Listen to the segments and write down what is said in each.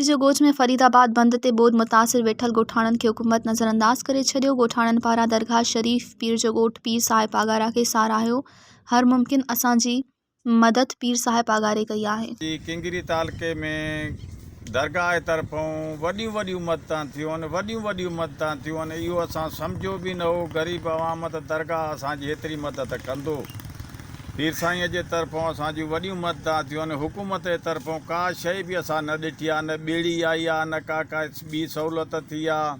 پير جو ڳوٺ ۾ فريد آباد بند تي ٻوڏ متاثر ويٺل ڳوٺاڻن کي حڪومت نظرانداز ڪري ڇڏيو، ڳوٺاڻن پاران درگاهه شريف پير جو ڳوٺ پير صاحب پاڳارا کي ساراهيو، هر ممڪن اسان جي مدد پير صاحب پاڳاري ڪئي آهي. جي ڪنگري تعلقي ۾ درگاهه طرفون وڏيون وڏيون مدتان ٿيون وڏيون وڏيون مدتان ٿيون اهو اسان سمجهيو به نه هو غريب عوام ته درگاهه اسان جي هيتري مدد ڪندو. پير سائينء جي طرفون اسان جون وڏيون مددان ٿيون آهن. حڪومت جي طرفون ڪا شيء به اسان نه ڏٺي آهي، نه ٻيڙي آئي آهي، نه ڪا ڪا ٻي سهولت ٿي آهي.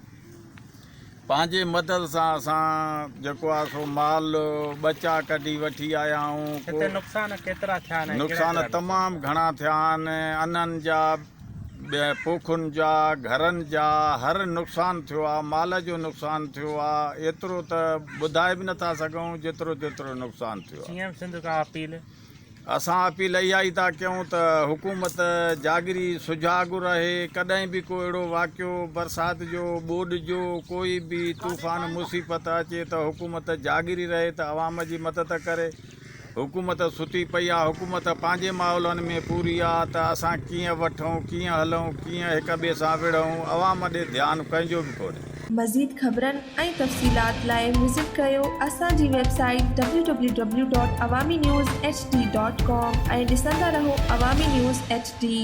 پنهنجي مدد سان اسان جيڪو آهي سو مال ٻچا ڪڍي وٺي آيا آهيون. هتي نقصان ڪيترا ٿيا آهن ۽ ڪهڙا نقصان ڪهڙا نقصان تمام ٿيا آهن؟ گهڻا ٿيا آهن. انهن جا پوکن جا، گهرن جا هر نقصان ٿيو آ، مال جو نقصان ٿيو آ، ايترو ته ٻڌائي به نٿا سگهون جيترو جيترو نقصان ٿيو آ. سي ايم سنڌ کان اپيل. اسان اپيل اها ئي ٿا ڪيون ته حڪومت جاڳري سجاڳ رهي، ڪڏهن به ڪو اهڙو واقعو برسات جو، ٻوڏ جو، ڪوئي به طوفان مصيبت اچي ته حڪومت جاڳري رهي ته عوام جي مدد ڪري. حڪومت ستي پئي آ، حڪومت پنهنجي معاملن ۾ پوري آ ته اسان ڪيئن وٺون، ڪيئن هلون، ڪيئن هڪ ٻئي سان وڙهون، عوام ڏي ڌيان ڪنهن جو به ڪونهي. مزيد خبرن ۽ تفصيلات لاء وزٽ ڪريو اسان جي website W W W dot Awami news H D dot com ۽ ڏسندا رهو عوامي نيوز ايڇ ڊي.